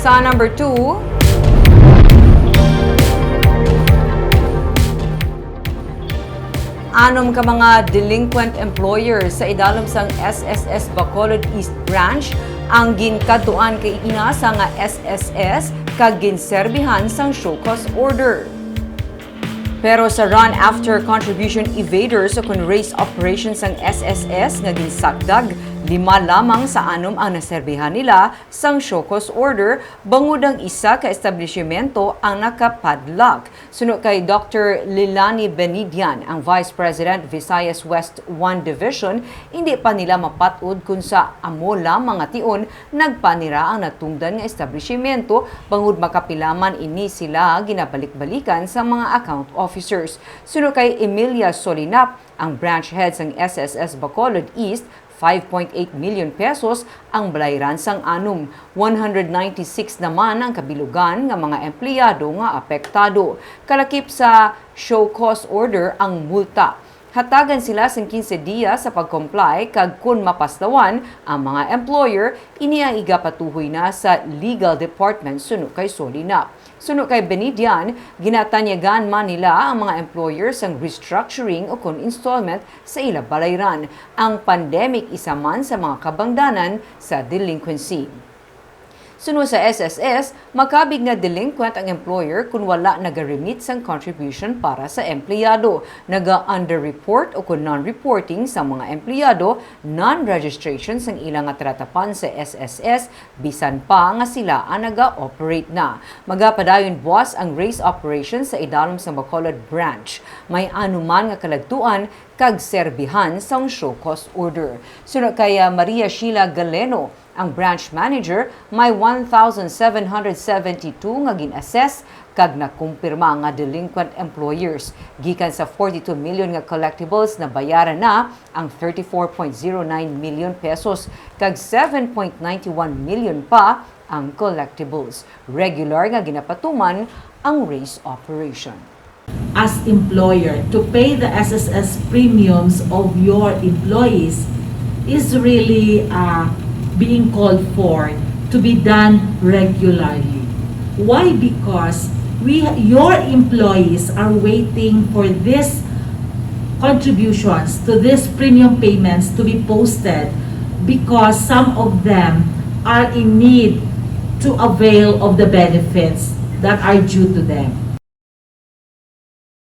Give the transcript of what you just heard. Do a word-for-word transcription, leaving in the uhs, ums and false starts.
Sa number two, anom ka mga delinquent employers sa idalom sang S S S Bacolod East Branch ang ginkadtuan kaina sa nga S S S kag ginserbihan sang show cause order. Pero sa run after contribution evaders o kon race operation sang S S S nga ginsakdag, lima lamang sa anom ang naserbihan nila sang show cause order, bangod ang isa ka establishmento ang nakapadlock. Suno kay Doctor Lilani Benidian, ang Vice President, Visayas West One Division, hindi pa nila mapat-od kung sa amo lamang nga tion nagpanira ang natungdan nga establishmento, bangod makapila man ini sila ginabalik-balikan sa mga account officers. Suno kay Emilia Solinap, ang branch head sang S S S Bacolod East, five point eight million pesos ang balayran sang anom. One hundred ninety-six naman ang kabilugan nga mga empleyado nga apektado. Kalakip sa show cause order ang multa. Hatagan sila sing quince diya sa pag-comply, kag kun mapaslawan ang mga employer, ini ang igapatuhoy na sa legal department, suno kay Solinap. Suno kay Benidian, ginatanyagan man nila ang mga employer sang restructuring o kon installment sa ila balayran. Ang pandemic isa man sa mga kabangdanan sa delinquency. Suno sa S S S, makabig nga delinquent ang employer kun wala naga-remit sang contribution para sa empleyado, naga-underreport o kon non-reporting sa mga empleyado, non-registration sang ila nga tratapan sa S S S, bisan pa nga sila ang naga-operate na. Magapadayon buas ang race operation sa idalom sang Bacolod Branch. May anuman nga kalagtuan kag serbihan sang show cause order. Suno kay, ah, Maria Sheila Galeno, ang branch manager, may one thousand seven hundred seventy-two nga gin-assess kag nakumpirma nga delinquent employers. Gikan sa forty-two million nga collectibles, nabayaran na ang thirty-four point zero nine million pesos, kag seven point nine one million pa ang collectibles. Regular nga ginapatuman ang race operation. As employer to pay the S S S premiums of your employees is really uh, being called for to be done regularly. Why? Because we, your employees are waiting for these contributions to these premium payments to be posted because some of them are in need to avail of the benefits that are due to them.